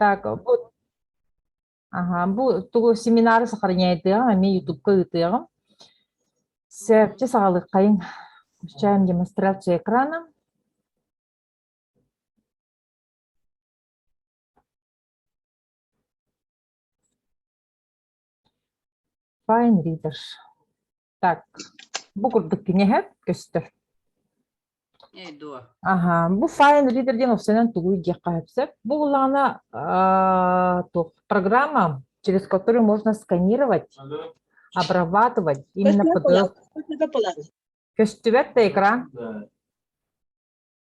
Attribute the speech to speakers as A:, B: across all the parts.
A: Так, бу Аха, бу тугу семинары сохраняйдыаҕым, эмиэ ютубка ыытыаҕым. Сөпчө саҕалыаххайыҥ. Включаем демонстрацию экрана. Fine Reader. Так, бу курдук кинигэ көстөр.
B: Э, дуо.
A: Аха, бу Fine Reader диэн офсенэн тугуй диэххэ сөпсөп. Бу буллаҕына туох программа, через которую можно сканировать, обрабатывать именно PDF. Көстүбэт да экран.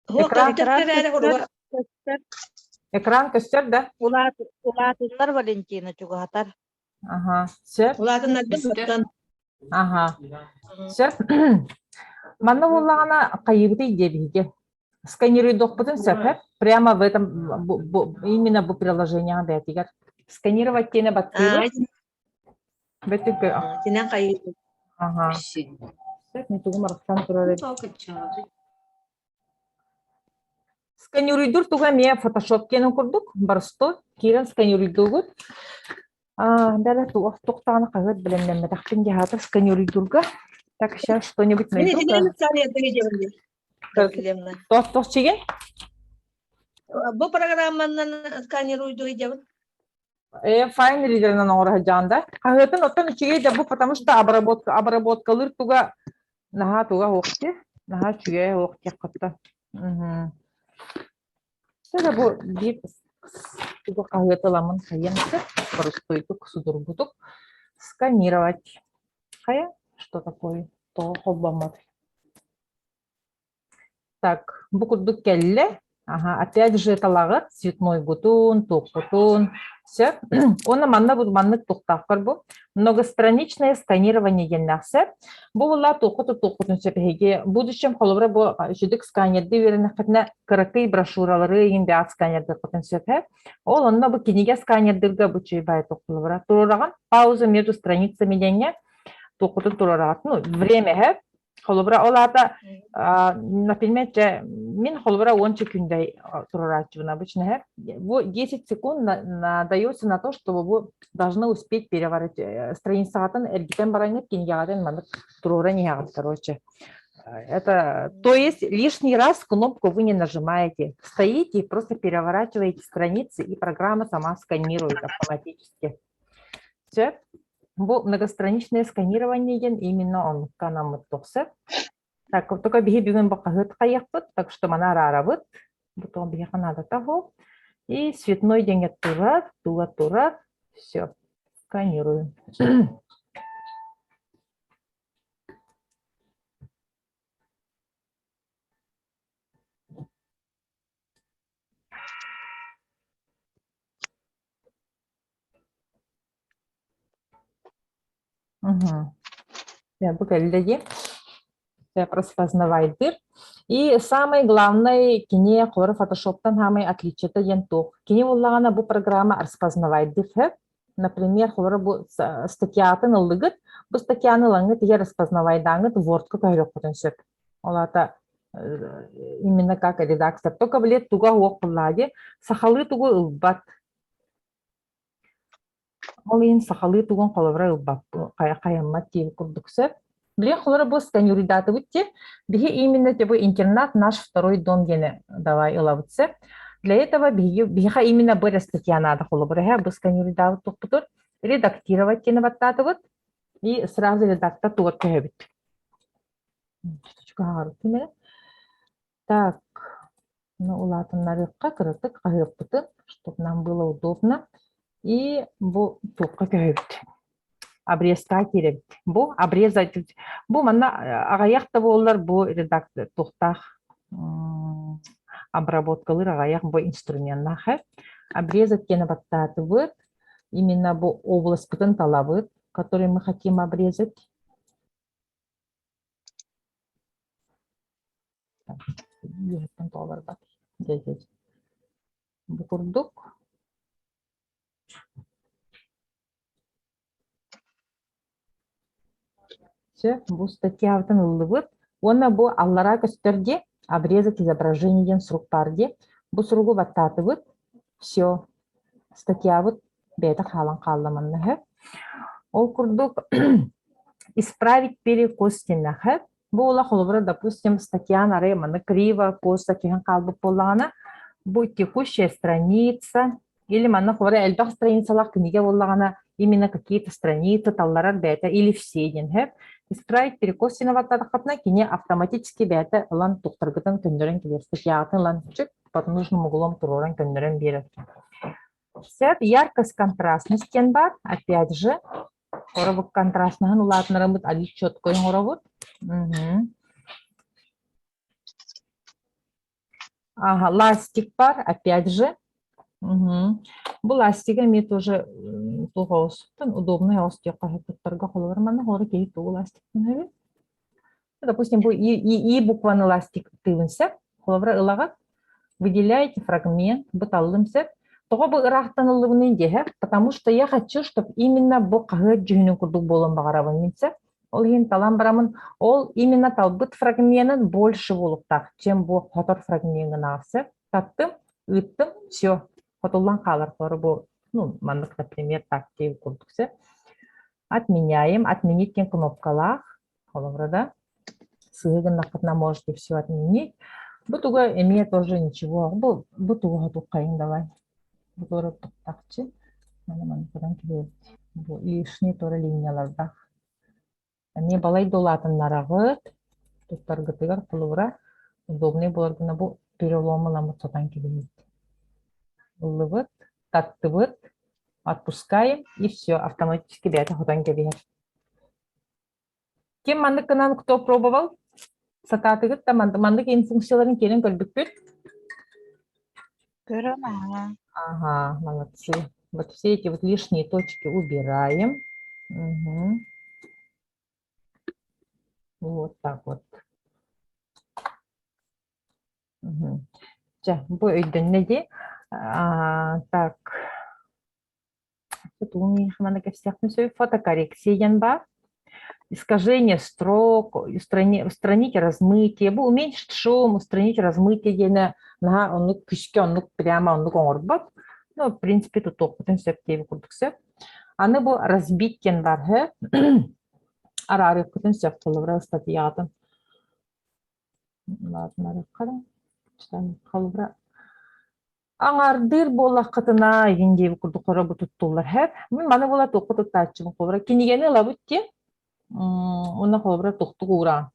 A: Экран,
C: Көстөр.
A: экран көстөр да?
C: Улаатыннар Валентина чугаһатар.
A: Ага, сөп.
D: Улаатыннарбын
B: Көстөр.
D: оттон.
A: Ага, сөп. Манна буоллаҕына хайыыбытый диэбиһиги. Сканируйдуохпутун сөп, прямо в этом, именно бу приложениеҕа бэйэтигэр. Сканировать диэни баттыыбыт. Бөтүк.
D: Тинэн хайыыбыт.
A: Ага. Сөп, мен тугум арахсан турар эбит. Сканируйдур туга эмиэ фотошоп диэн курдук боростуой киирэн сканируйдуугут. Бэлэ туох туохтаҕына хаһыат бэлэмнэммэтэхпин дьаһаата сканируйдурга. Так, сейчас что-нибудь
D: Мин
A: найду.
D: итинэн сканируйдур
A: Туох туох чиген?
D: Бу программанан сканируйдур дьабын.
A: Fine Reader-нан оҥоро сылдьаҕын да? Хаһыатын оттон үчүгэй да бу, потому что обработка, обработкалыыр туга наһаа туга суох дии. Наһаа үчүгэй суох диэххэ да. Мгм. Да бу биир тугу хаһыат ыламмын хайыам сөп, боростуойдук, судургутук сканировать. Хайа, что такое? Тоҕо холбоммот? Так, бу курдук кэллэ. Ага, опять же талаҕыт, цветнойгутун, туоххутун. Сөп. Уонна манна бу маннык туохтаахтар бу. Многостраничное сканирование диэннээх сөп. Бу була туоххуту туоххутун сөп эһиги. Будущем холобура бу үчүдүк сканерды үөрэнэххитинэ кыракый брошюралары иһин бэҕэт сканердыаххытын сөп ээ. Ол онно бу кинигэ сканердырга бу үчүгэй баай туох холобура туруораҕын. Пауза между страницами диэҥҥэ туоххутун туруораҕыт. Ну, время ээ. Холобура, ол аата, например, чэ, мин холобура уонча күндэй туруорааччыбын обычно эһэ. Бу 10 секунд дается на то, чтобы вы должны успеть переворотить страницаҕытын эргитэн бараҥҥыт кинигэҕитин маннык туруоран иһэҕит, короче. Это, то есть лишний раз кнопку вы не нажимаете. Стоите и просто переворачиваете страницы, и программа сама сканирует автоматически. Сөп. Бу многостраничное сканирование диэн именно оннукка анаммыт тохсө. Так, только биһи бүгүн бу хаһыат хайыахпыт, так что маны араарабыт. Бу тоҕо биһиэхэ наадата суох. И цветной диэҥҥэ турар, тула турар. Все, сканируем. Мгм. Бу кэллэ дии. Распознавайдыр. И самый главный кини холоро фотошоптан самый отличиета диэн туох. Кини буоллаҕына бу программа распознавайдыр сөп. Например, холоро бу статьятын ыллыгыт, бу статьяны ылаҥҥыт иһэ распознавайдааҥҥыт Word-ка көһөрүөххүтүн сөп. Ол аата именно как редактор. Только билет туга суох буоллаҕа дии. Сахалыы тугу ылбат. Ол иһин сахалыы тугун холобура ылбаппын, хайаммат диэн курдук сөп. Билигин холобура бу сканируйдаатыбыт дии. Биһи именно бу интернат наш второй дом диэни давай ылабыт сөп. Для этого биһиги биһиэхэ именно бу эрэ статья наада холобура эһэ бу сканируйдаабыт тухпутур редактировать диэни баттаатыбыт и сразу редактор тугар көһөбүт. Так, ну улаатыннарыахха кыратык хаһыаппытын, чтобы нам было удобно. И бу туохха көһөбүт. Обрезка киирэбит. Бу обрезать. Бу манна аҕыйах да буоллар бу редактор туохтаах обработкалыыр аҕыйах бу инструменнаах. Обрезать диэни баттаатыбыт. Именно бу областьпытын талабыт, который мы хотим обрезать. Үөһэттэн тоҕо барбат. Бу курдук. Все, бу статьябытын ыллыбыт. Уонна бу аллараа көстөр дии, обрезать изображение диэн сурук баар дии. Бу суругу баттаатыбыт. Все. Статьябыт бэйэтэ хаалан хаалла манна сөп. Ол курдук исправить перекос диэннээх Бу уола холобура, допустим, статьян арай манна криво, косо түһэн хаалбыт буоллаҕына, бу текущая страница или манна холобура элбэх страницалаах кинигэ буоллаҕына, именно какие-то страницы талларар бэйэтэ или все диэн сөп. Исправить перекос виноваттаатаххытына, кини автоматически бэйэтэ ылан тухтаргытын көннөрөн кэлэр. Статьяҕытын ылан чик под нужным углом туруоран көннөрөн биэрэр. Сөп, яркость контрастность диэн баар. Опять же, Оробут контрастнаһын улаатынарабыт али четко оҥоробут. Ага, ластик бар, опять же. Угу. Бу ластига эмиэ тоже туох оҕустуттан удобный оҕус диэххэ туттарга холобур манна холобур киһи тугу ластиктан эбит. Допустим, бу и, и, и букваны ластик тыыбын сөп. Холобура ылаҕыт, выделяете фрагмент, бу таллым сөп. Тоҕо бу ыраахтан ыллыбыный диэһэ, потому что я хочу, чтобы именно бу хаһыат дьүһүнүн курдук буолуон баҕарабын мин сөп. Ол иһин талан барамын, ол именно талбыт фрагменын больше буолуктаах, чем бу хотор фрагмеҥҥын сөп. Таттым, ыыттым, все, хотуллан хаалар холобура бу, ну, маннык, например, так курдук сөп. Отменяем, отменить диэн кнопкалаах, Холобура да, сыһы гыннаххытына можете все отменить. Бу туга эмиэ тоже ничего. Бу бу туга туххайын давай. Бу туора туттахчы. Маны маны көрөн киһи бу лишний туора линиялардаах. Эмиэ балай долаатыннараҕыт. Туттаргытыгар холобура удобный буолар гына бу перелом ыламмыт сотон киһибит. Ыллыбыт, таттыбыт, отпускаем и все, автоматически бэйэтэ хотон кэбиһэр. Ким маннык гынан кто пробовал? Сатаатыгыт да маннык функцияларын киирэн көрбүккүт?
C: Көрөн аха.
A: Ага, молодцы. Вот все эти вот лишние точки убираем. Угу. Вот так вот. Угу. Чэ, бу өйдөннө дии. А, так. Фотокоррекция диэн баар. Искажение строк, устранить размытие. Бу уменьшить шум, устранить размытие диэни наһаа оннук күскэ оннук прямо оннук оҥорбот. Ну, в принципе, тутуохпутун сөп диэби курдук сөп. Аны бу разбить диэн баар араарыахпытын сөп холобура ыстатыйаҕытын. Холобура Аҥаардыыр буоллаххытына, игин диэбит курдук хоро туттуллар һэп. Мин маны була туохха туттааччыбын холобура кинигэни ылабыт диэн уонна холобура тохтук уураан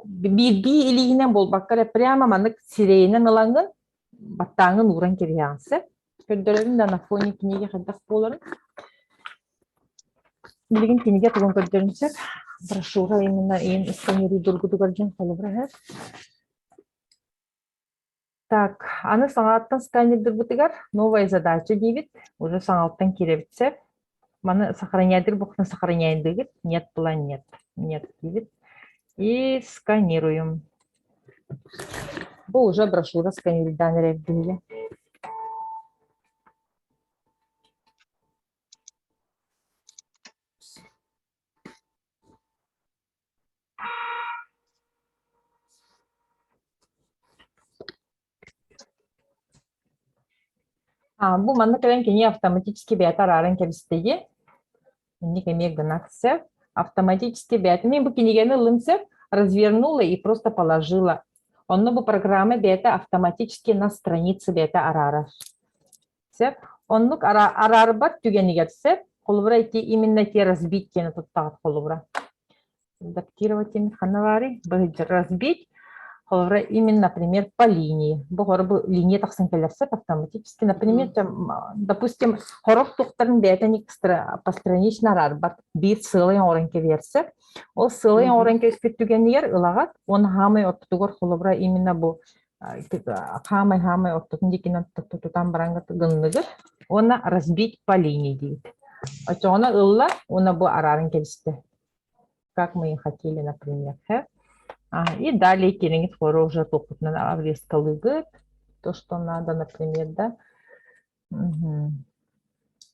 A: биирдии илииһинэн буолбакка эрэ прямо маннык сирэйинэн ылаҥҥын баттааҥҥын ууран кэбиһэҕин сөп. Көрдөрөбүн да на фоне книги хайдах буоларын. Билигин кинигэ тугун көрдөрүн сөп. Брошюра именно иин сканируйдургутугар диэн холобура һэп. Так, аны саҥаттан сканердырбытыгар новая задача диибит. Уже саҥалтан киирэбит сөп. Маны сохраняйдыр букваны сохраняйдыгыт. Нет была нет. Нет диибит. И сканируем. Бу уже брошюра сканирдаан эрэрдиһигэ. А, бу манна кэлэн кини автоматически бэйэтэ арааран кэбистэги. Инник эмиэ гынар сөп. Автоматически бэйэтэ. Мин бу кинигэни ыллым сөп, развернула и просто положила. Онно бу программа бэйэтэ автоматически на странице бэйэтэ араарар. Сөп. Оннук араарбат түгэнигэр сөп. Холобура, ити именно те разбить диэни туттаҕыт холобура. Адаптировать диэн ханна баарый? Разбить. Холобура, именно, например, по линии. Бу хоро бу линия тахсан кэлэр сөп автоматически. Например, допустим, хорох тухтарын бэйэтэ постранично араарбат. Биир сыалай оҥорон кэбиһэр сөп. Ол сыалай оҥорон кэбиспит түгэнигэр ылаҕат. Уонна хаамай ортотугар холобура именно бу хаамай-хаамай ортотун диэкинэн тутан баран гынныгыт уонна разбить по линии диибит. Оччоҕуна ылла уонна бу араарын кэбистэ. Как мы и хотели, например. И далее кириҥит хору уже туохпутунан обрезкалыгыт. То, что надо, например, да. Угу.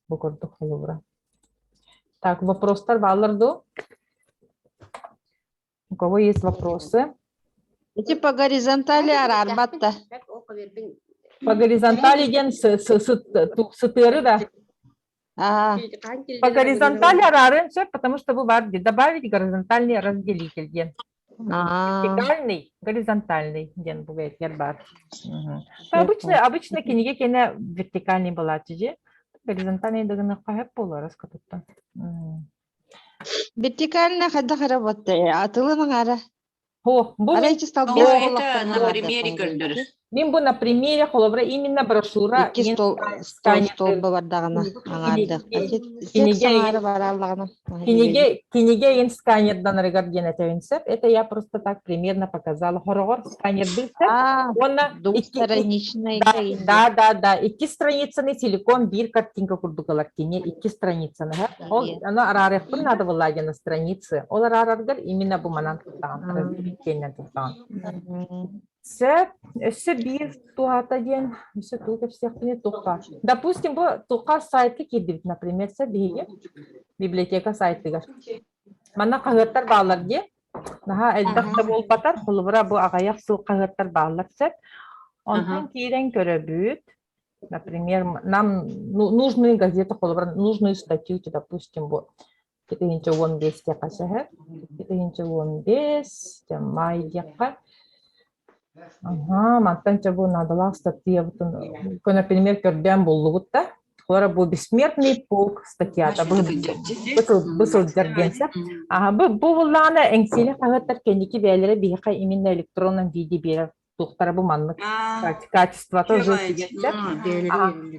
A: Бу курдук холобура. Так, вопростар бааллар дуу? У кого есть вопросы?
C: Типа горизонтали араарбат да.
A: По горизонтали диэн сытыары да.
C: Аа,
A: По горизонтали араарыан сөп, потому что бу бар добавить горизонтальный разделитель диэн.
C: аа,
A: Вертикальный, горизонтальный диэн бу бэйэтигэр баар.
C: сөп
A: Обычно, обычно кинигэ кэнэ вертикальный буолааччы дьи. Горизонтальный дагына хаһып буолар аскатыттан.
C: Вертикально хайдах эрэ буотта атылын аҥаара.
A: О, бу
C: Арай
A: мин,
C: столбец
B: Ну, это
C: буоллахтарына
B: на
C: барда
B: примере көрдөрөр.
A: Мин бу на примере холобура именно брошюра
C: Икки стол стол столба бардаҕына аҥаардыах. Текст аҥаара барааллаҕына.
A: Кинигэ, кинигэ ин сканерданарыгар диэн этэбин сөп. Это я просто так примерно показала. Хороҕор сканердыыр сөп.
C: Аа,
A: Уонна
C: двухстраничный
A: да, да, да, да, икки страницаны целиком биир картинка курдук ылар кини икки страницаны. Ол аны араарыахпын надо была на страницы. Ол араараргар именно бу манан туттаҕын, разделительнэн туттаҕын. Сөп, өссө биир туһата диэн, өссө тугу кэпсиэхпиний туха. Допустим, бу туха сайтка киирдибит, например, сөп биһиги библиотека сайтыгар. Манна хаһыаттар бааллар дии. Наһаа элбэх да буолбатар, холобура бу аҕыйах сыл хаһыаттар бааллар сөп. Онтон киирэн көрөбүт. Например, нам нужную газету, холобура, нужную статью, допустим, бу 2015 диэххэ сөһө. 2015 маай диэххэ. Ага, мантан чэ бу наадалаах статьябытын, например, көрдөөн буллубут да. Холобура бу «Бессмертный полк» статьята бу бу сылдьар диэн сөп. Ага, бу бу буллаҕына эҥсиэли хаһыаттар кэнники бэйэлэрэ биһиэхэ именно электронном виде биэрэр туохтара бу маннык качествота уже сөп.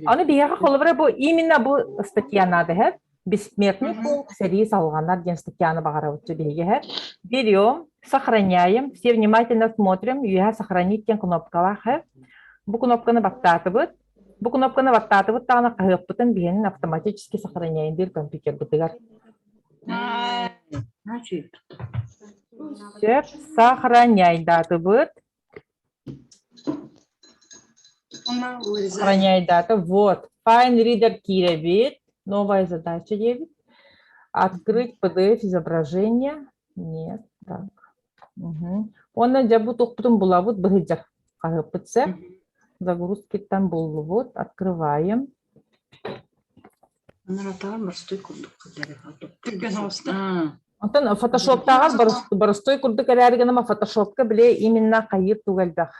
A: Аны биһиэхэ холобура бу именно бу статья надо һэ. Бессмертный полк сэрии салҕанар диэн статьяны баҕарабыт биһиги һэ. Берем, сохраняем, все внимательно смотрим, үөһэ сохранить диэн кнопкалаах һэ. Бу кнопканы баттаатыбыт. Бу кнопканы баттаатыбыт даҕаны хаһыаппытын биһиэнин автоматически сохраняем диир компьютербытыгар. Сөп, сохраняйдаатыбыт. Сохраняй дата. Вот. Fine Reader киирэбит. Новая задача диэбит. Открыть PDF изображение. Нет. Так. Угу. Онно дьэ бу туохпутун булабыт быһыдьах хаһыппыт сөп. Загрузкиттан буллубут. Открываем. Онтон фотошоптааҕар боростуой курдук эрээри гыныма фотошопка били именно хайыыр туга элбэх.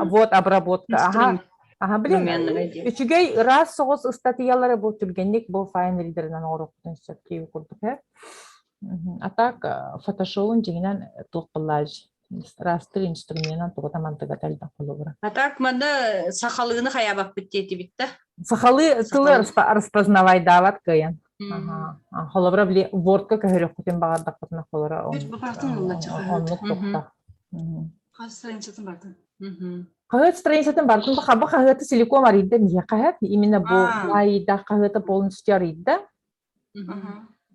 A: Вот обработка. Аха. Аха, блин, үчүгэй ыраас соҕус ыстатыйалары бу түргэнник бу файл ридеринэн оҥоруохпутун сөп киһи курдук э. А так фотошобун дьиҥинэн туох былааж ыраастыыр инструменан тугу да мантыгата элбэх холобура.
B: А так манна сахалыыны хайаабаппыт диэтибит да?
A: Сахалыы тылы распознавайдаабат кыайан. Холобура били Word-ка көһөрүөхпүтүн баҕардахпытына холобура оннук тухта.
E: Хас страницатын бартын?
A: Хаһыат страницатын бартын бу хаһыаты целиком арыйда миһэ хаһыат именно бу айда хаһыаты полностью арыйда.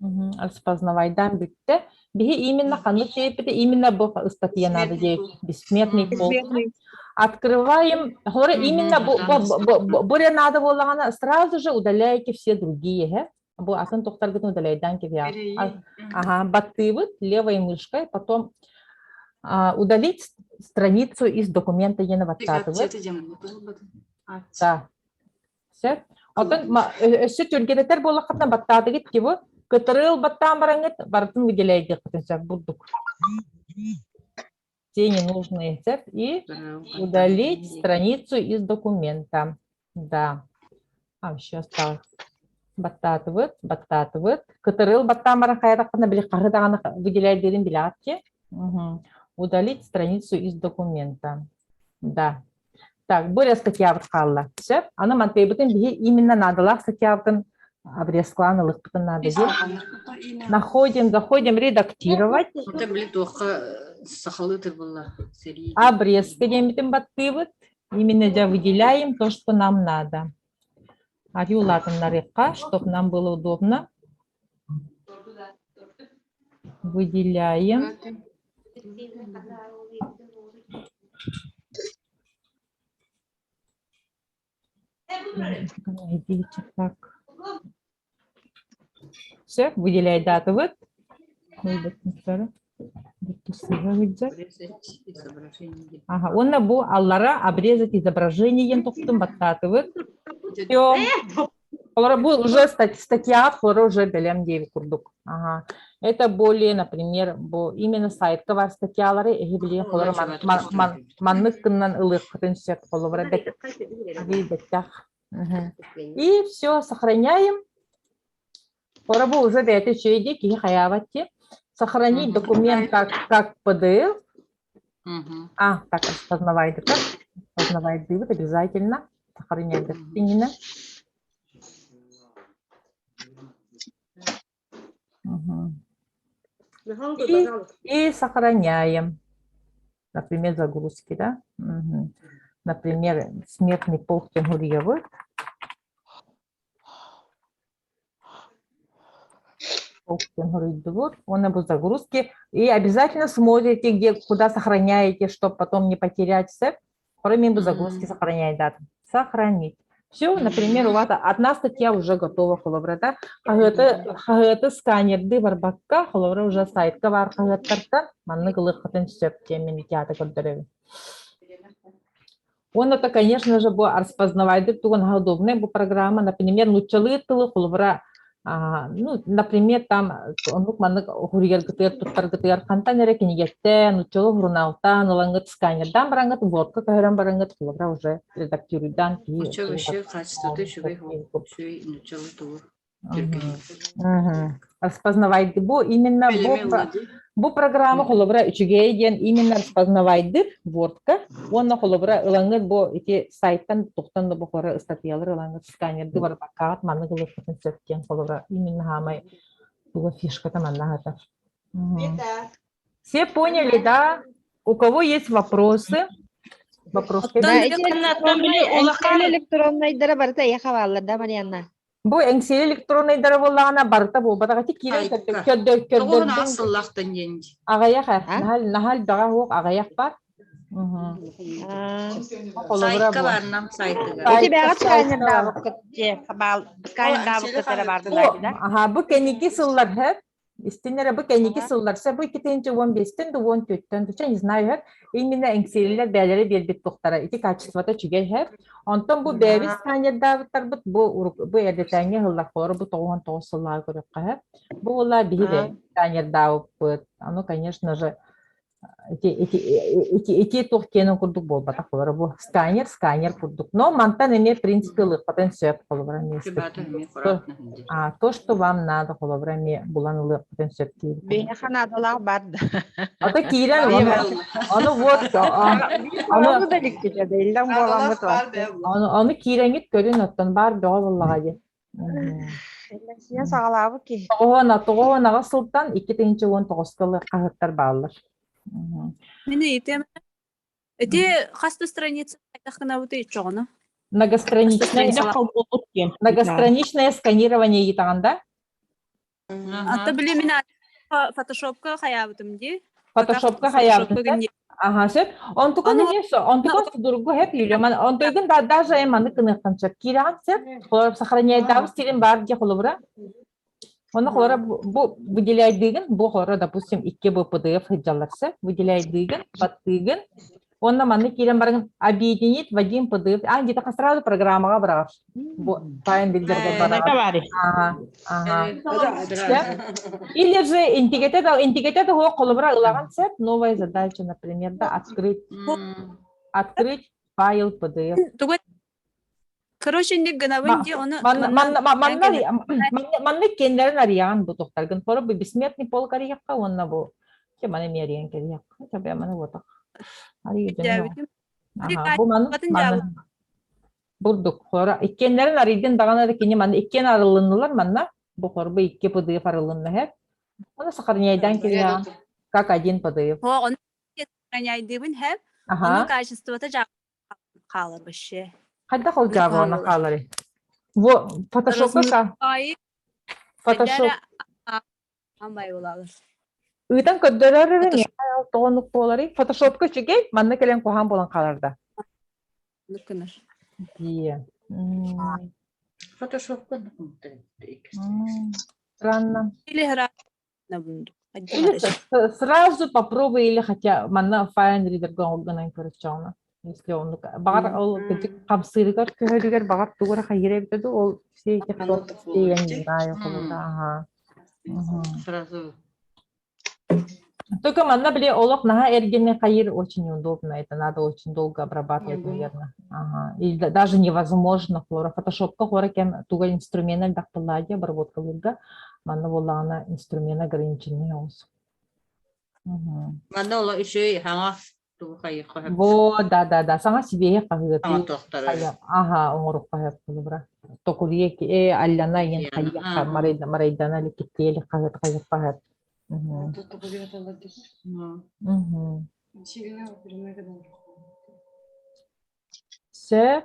A: Распознавайдаан бүттэ. Биһи именно ханнык диэппитэ именно бу ыстатыйа надо диэбит. Бессмертный полк. Открываем. Холобура именно бу бу надо буоллаҕына сразу же удаляете все другие. Бу атын тохтаргытын удаляйдаан кэбиһэҕит. Ага, баттыыбыт левой мышкой, потом удалить страницу из документа диэни баттаатыбыт. Да. Сөп. Оттон өссө түргэтэтэр буоллаххытына баттаатыгыт кибу кытырыл баттаан бараҥҥыт барытын выделяйдыаххытын сөп бурдук. Те ненужные сөп и удалить страницу из документа. Да. А еще осталось. Баттаатыбыт, баттаатыбыт. Кытырыл баттаан баран хайатаххына били хаһы даҕаны выделяйдыырын билэҕит ки. Удалить страницу из документа. Да. Так, бу эрэ статьябыт хаалла. Сөп. Аны мантыйбытын биһи именно наадалаах статьябытын обрезкалаан ылыахпытын наада дии. Находим, заходим редактировать.
B: Это, блин, туохха сахалыы тырбылла сэрии.
A: Обрезка диэммитин баттыыбыт. Именно дьэ выделяем то, что нам надо. Арыы улаатыннарыахха, чтобы нам было удобно. Выделяем. Найдите так. Все, выделяй дату. Вот. Ага, уонна бу аллара обрезать изображение диэн тухтун баттаатыбыт. Все. Холоро бу уже статья холоро уже бэлэм диэбит курдук. Ага. Это более, например, бу именно сайтка бар статьялары эһи билии холоро маннык гынан ылыаххытын сөп холобура бэттэх. И все, сохраняем. Пора бы уже бэйэтэ үчүгэй дии, киһи хайаабат дии. Сохранить документ как PDF. А, так, распознавайдыка. Распознавайдыбыт обязательно. Сохраняйдык иннинэ. И сохраняем. Например, загрузки, да? Мгм. Например, смертный полк Тимурьевы. Он бу загрузки. И обязательно смотрите, где, куда сохраняете, чтобы потом не потерять все. Кроме бу загрузки сохраняет дату. Сохранить. Все, например, у вас одна статья уже готова, холобура, да? Хаһыаты сканерды барбакка, холобура уже сайтка бар хаһыаттарта, маннык ылыаххытын сөп диэн мин театр көрдөрөбүн. Уонна это, конечно же, бу распознавайдык тугун удобная бу программа, например, нууччалыы тылы холобура, ну, например, там оннук маннык хуруйаргытыгар туттаргытыгар хантан эрэ кинигэттэн, нууччалыы журналтан ылаҥҥыт сканердаан бараҥҥыт, Word-ка көһөрөн бараҥҥыт, холобура уже редактируйдаан киһи
B: Очо вообще качествота үчүгэй үчүгэй нууччалыы тылы
A: Распознавайды бу именно бу программа холобура үчүгэй диэн именно распознавайдыр Word-ка уонна холобура ылаҥҥыт бу ити сайттан тухтан да бу хора ыстатыйалар ылаҥҥыт сканерды барбаккаҕыт маннык ылыаххытын сөп диэн холобура именно хаамай туга фишката манна хатар. Все поняли, да? У кого есть вопросы? Вопросы?
C: Да, электроннайдара барыта эйэхэ бааллар да, Марианна?
A: Бу эҥсиэли электроннайдара буоллаҕына барыта буолбатах ити киирэн
B: Тоҕуһун аҕыс сыллаахтан диэн
A: Аҕыйах наһаа элбэҕэ суох аҕыйах бар.
B: Сайтка барнам сайтыгар.
C: Ити бэҕэ сканердаабыккыт сканердаабыккыт эрэ бар да?
A: Аха бу кэнники сыллар Истин эрэ бу кэнники сылларса бу 2015-тэн да 14-тэн да не знаю һэр именно эҥсиэлилэр бээлэрэ биэрбит тухтара ити качествота үчүгэй һэр онтон бу бэйэбит сканердаабыттарбыт бу бу эрдэтээҥҥи сыллар бу 99 сыллааҕы көрүөххэ һэр бу буолла биһи бэйэбит сканердаабыппыт ону конечно же Ити, ити, ити, ити туох киэнин курдук буолбатах холобура бу сканер сканер курдук но мантан эмиэ в принципе ылыаххытын сөп холобура а то что вам надо холобура эмиэ булан ылыаххытын сөп диир
C: Биһиэхэ наадалаах бар да.
A: ото киирэн ону ону вот
C: ону да иликкитэ да иллэҥ буоламмыт
A: ону ону киирэҥҥит көрүн оттон баар бөҕө буоллаҕа дии
C: Иллэҥсийэн саҕалаабыт киһи.
A: 98 сылтан 2019 хаһыаттар бааллар.
F: Мин ыйытыам ити хас да страница хайдах гынабытый иччоҕуна?
A: Многостраничное, многостраничное сканирование ыйытаҕын да?
F: Ата били мин фотошопка хайаабытым дии.
A: Фотошопка хайаабытым. Аха, сөп. Онтукан эмиэ онтукан судургу хэп Юлия. Онтойгун да даже эм маны кыныаххан сөп. Киирэҕин сөп. Холобур сохраняйдаабыт сирин баар дии холобура. Онно холобура бу выделяйдыгын, бу холобура, допустим, икки бу PDF сылдьаллар сөп. Выделяйдыгын, баттыгын. Онно манны киирэн баран объединить в один PDF. А, где-то сразу программаҕа быраҕар. Бу тайын билдэргэ бараҕар. Ага, ага. Или же интигете да интигете да холобура ылаҕан сөп. Новая задача, например, да, открыть открыть файл PDF.
F: Короче, инник гынабын ди, оны
A: Манна кеннерин арыйаҕын бу тухтаргын. Хоро бу бессмертный полк арыйахха уонна бу Че маны мериен кэлиэххэ. Табе маны уотах. Бу маны бурдук хора иккиэннэрин арыйдын даҕаны да кини маны иккиэн арыллыннылар манна бу хорбу икки PDF арыллынна һэ. Оны сохраняйдан кириэҕин как один PDF.
F: Ону сохраняйдыбын һэ. Ону качествота хаалар вообще.
A: Хайдах ол жаабана хаалары? Во фотошопка фотошоп
F: Амай буолалар.
A: Ыытан көрдөрөр эрэ тоҕонук буоларый? Фотошопка үчүгэй, манна кэлэн куһаҕан буолан хаалар да.
F: Нуккунар.
A: Дии.
B: Фотошопка
A: Странно.
F: Или
A: Или сразу попробуй, или хотя манна Fine Reader гынан көрөччөҕүнэ. Если он баҕар ол хамсыырыгар көһөрүгэр баҕар тугу эрэ хайыра эбитэ дуу, ол все этих я не знаю, ага.
B: Сразу.
A: Только манна, били, олох наһаа эргини хайыр очень неудобно, это надо очень долго обрабатывать, наверное. Ага. И даже невозможно хлора. Фотошопка хора кем туга инструмент элбэх обработкалыырга манна буоллаҕына инструмент ограниченный оҕус.
B: Манна оло үчүгэй хаҥа тугу хайыхха
A: Вот, да, да, да. Саҥа сибиэһи хаһыаты Ага, оҥорукка сөп холобура. Токуруйа э аллана иэн хайыахха марайдана или киттиэли хаһыат хайыахха сөп. Сөп.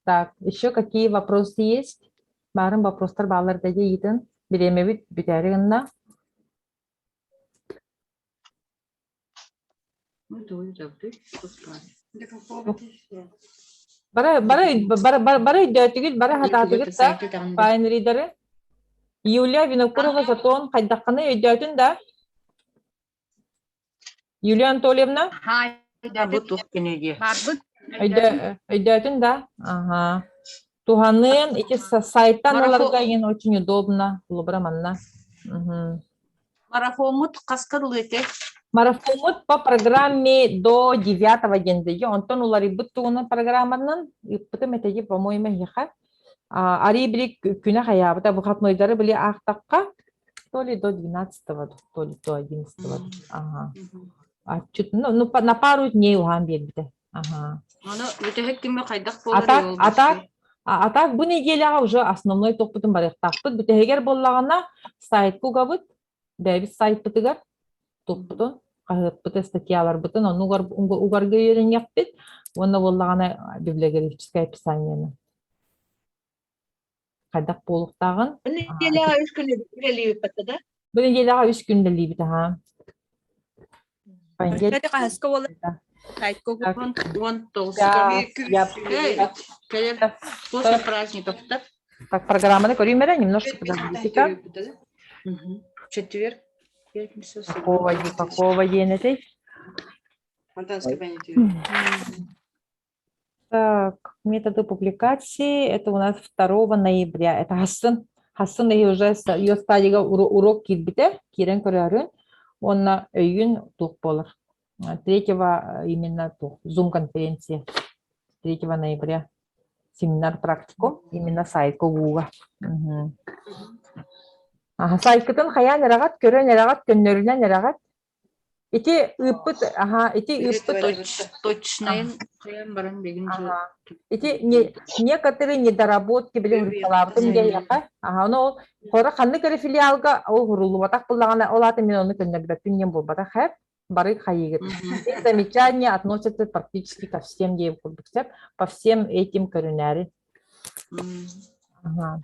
A: Так, еще какие вопросы есть? Баарын вопростар баалар да ыйытын. Бириэмэбит бүтээри гынна. Бары бары бары бары бары өйдөөтүгүт, бары хатаатыгыт да Fine Reader-ы. Юлия Винокурова затон хайдахханы өйдөөтүн да? Юлия Анатольевна?
B: Бу тух киниги.
E: Барбыт.
A: Өйдөөтүн да? Ага. Туһаныан ити сайтан ыларга игин очень удобно. Холобура манна.
B: Марафоммут хаска дылы этэй?
A: Марафоммут по программе до 9 день Онтон уларыйбыт тугунан программанан ыыппытым этэги, по-моему, эһиэхэ. Арий били күнэ хайаабыта выходнойдары били аахтахха то ли до 12 то ли до 11. Ага. А, чуть, ну, на пару дней уһаан биэрбитэ. Ага.
B: Ону бүтэһик күммэ хайдах буолар
A: А так, а так, а так бу неделяҕа уже основной тохпутун барыахтаахпыт. Бүтэһигэр буоллаҕына сайтка угабыт, бэйэбит сайтпытыгар туппутун, хаһыаппыты, статьяларбытын ону угарга үөрэниэхпит уонна буоллаҕына библиографическое описаниены хайдах буолуохтааҕын.
D: Бу неделяҕа үс күн үлэлиибит да?
A: Бу неделяҕа үс күн үлэлиибит аха.
F: Кстати, хаһыска буолар сайтка
B: 19 Кэлэр после праздников так?
A: Так, программаны көрүүм эрэ, немножко подождите-ка.
B: Четверг, пятница,
A: Какого, какого диэн этэй? Так, методы публикации, это у нас 2 ноября. Это Хассын. Хассын и уже ее стадига урок киирбитэ, киирэн көрөөрүн, уонна өйүн туох буолар. Третьего именно туох, Zoom-конференция. 3 ноября семинар практикум именно сайтка угууга. Аха, сайткытын хайаан эрэҕит, көрөн эрэҕит, көннөрүнэн эрэҕит. Ити ыыппыт, аха, ити ыыппыт
B: Точнайын хайан баран бегин
A: Ити некоторые недоработки били уруталаабытым диэйэхэ. Аха, ону ол хора ханнык эрэ филиалга ол хуруллубатах буллаҕына, ол аата мин ону көннөрбөппүн диэн буолбатах хэп. Бары хайыгыт. Замечания относятся практически ко всем диэн курдук сөп. По всем этим көрүнээри. Ага.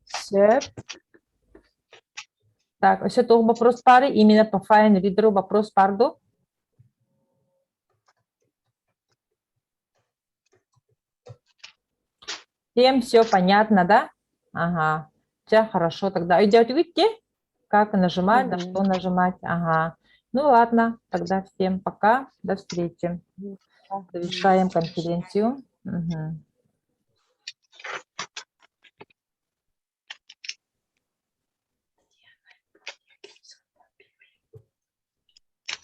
A: Сөп. Так, өссө туох вопрос пары? Именно по Fine Reader вопрос парду? Всем все понятно, да? Ага. Все хорошо тогда. Идете выйти? Как нажимать, на что нажимать? Ага. Ну ладно, тогда всем пока, до встречи. Завершаем конференцию. Мгм.